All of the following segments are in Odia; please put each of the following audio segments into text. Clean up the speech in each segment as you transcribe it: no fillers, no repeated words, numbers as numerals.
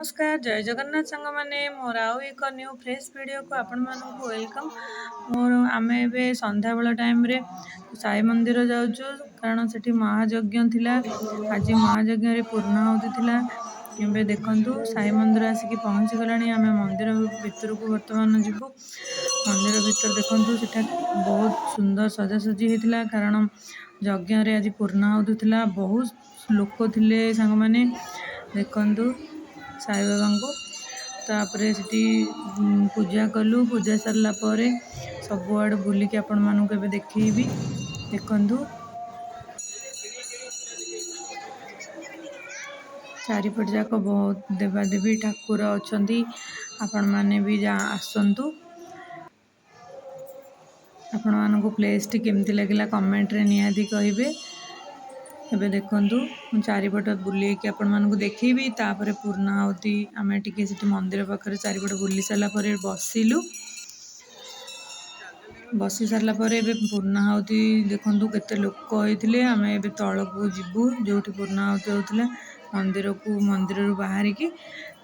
ନମସ୍କାର, ଜୟ ଜଗନ୍ନାଥ ସାଙ୍ଗମାନେ। ମୋର ଆଉ ଏକ ନ୍ୟୁ ଫ୍ରେଶ୍ ଭିଡ଼ିଓକୁ ଆପଣମାନଙ୍କୁ welcome. ମୋର ଆମେ ଏବେ ସନ୍ଧ୍ୟାବେଳ ଟାଇମ୍ରେ ସାଇ ମନ୍ଦିର ଯାଉଛୁ, କାରଣ ସେଠି ମହାଯଜ୍ଞ ଥିଲା। ଆଜି ମହାଯଜ୍ଞରେ ପୂର୍ଣ୍ଣାହୁତି ଥିଲା। ଏବେ ଦେଖନ୍ତୁ, ସାଇ ମନ୍ଦିର ଆସିକି ପହଞ୍ଚିଗଲାଣି। ଆମେ ମନ୍ଦିର ଭିତରକୁ ବର୍ତ୍ତମାନ ଯିବୁ। ମନ୍ଦିର ଭିତରେ ଦେଖନ୍ତୁ, ସେଠା ବହୁତ ସୁନ୍ଦର ସଜାସଜି ହେଇଥିଲା, କାରଣ ଯଜ୍ଞରେ ଆଜି ପୂର୍ଣ୍ଣାହୁତି ଥିଲା। ବହୁତ ଲୋକ ଥିଲେ ସାଙ୍ଗମାନେ। ଦେଖନ୍ତୁ ସାଇବାବାଙ୍କୁ। ତାପରେ ସେଠି ପୂଜା କଲୁ। ପୂଜା ସାରିଲା ପରେ ସବୁଆଡ଼େ ବୁଲିକି ଆପଣମାନଙ୍କୁ ଏବେ ଦେଖେଇବି। ଦେଖନ୍ତୁ, ଚାରିପଟ ଯାକ ବହୁତ ଦେବାଦେବୀ ଠାକୁର ଅଛନ୍ତି। ଆପଣମାନେ ବି ଯା ଆସନ୍ତୁ। ଆପଣମାନଙ୍କୁ ପ୍ଲେସ୍ଟି କେମିତି ଲାଗିଲା କମେଣ୍ଟରେ ନିହାତି କହିବେ। ଏବେ ଦେଖନ୍ତୁ, ମୁଁ ଚାରିପଟ ବୁଲେଇକି ଆପଣମାନଙ୍କୁ ଦେଖେଇବି। ତାପରେ ପୂର୍ଣ୍ଣାହୁତି, ଆମେ ଟିକେ ସେଠି ମନ୍ଦିର ପାଖରେ ଚାରିପଟ ବୁଲି ସାରିଲା ପରେ ବସିଲୁ। ବସି ସାରିଲା ପରେ ଏବେ ପୂର୍ଣ୍ଣାହୁତି, ଦେଖନ୍ତୁ କେତେ ଲୋକ ହେଇଥିଲେ। ଆମେ ଏବେ ତଳକୁ ଯିବୁ, ଯେଉଁଠି ପୂର୍ଣ୍ଣାହୁତି ହେଉଥିଲା, ମନ୍ଦିରକୁ, ମନ୍ଦିରରୁ ବାହାରିକି।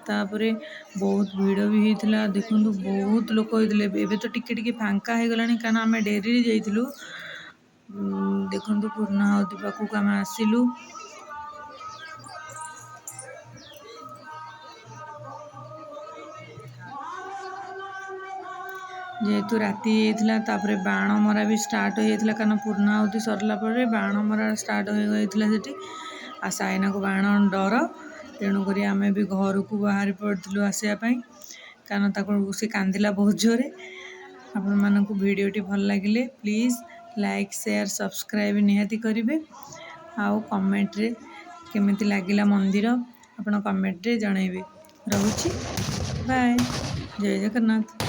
ତାପରେ ବହୁତ ଭିଡ଼ ବି ହେଇଥିଲା। ଦେଖନ୍ତୁ, ବହୁତ ଲୋକ ହେଇଥିଲେ। ଏବେ ତ ଟିକେ ଟିକେ ଫାଙ୍କା ହେଇଗଲାଣି, କାରଣ ଆମେ ଡେରିରେ ଯାଇଥିଲୁ। ଦେଖନ୍ତୁ, ପୂର୍ଣ୍ଣାହୁତି ପାଖକୁ ଆମେ ଆସିଲୁ। ଯେହେତୁ ରାତି ହେଇଯାଇଥିଲା, ତାପରେ ବାଣ ମରା ବି ଷ୍ଟାର୍ଟ ହୋଇଯାଇଥିଲା, କାରଣ ପୂର୍ଣ୍ଣାହୁତି ସରିଲା ପରେ ବାଣ ମରା ଷ୍ଟାର୍ଟ ହୋଇଯାଇଥିଲା ସେଠି। ଆଉ ସାଇନାକୁ ବାଣ ଡର, ତେଣୁକରି ଆମେ ବି ଘରକୁ ବାହାରି ପଡ଼ିଥିଲୁ ଆସିବା ପାଇଁ, କାରଣ ତାକୁ ସେ କାନ୍ଦିଲା ବହୁତ ଜୋରେ। ଆପଣମାନଙ୍କୁ ଭିଡ଼ିଓଟି ଭଲ ଲାଗିଲେ ପ୍ଲିଜ୍ ଲାଇକ୍, ସେୟାର, ସବସ୍କ୍ରାଇବ୍ ନିହାତି କରିବେ। ଆଉ କମେଣ୍ଟରେ କେମିତି ଲାଗିଲା ମନ୍ଦିର ଆପଣ କମେଣ୍ଟରେ ଜଣାଇବେ। ରହୁଛି, ବାଏ, ଜୟ ଜଗନ୍ନାଥ।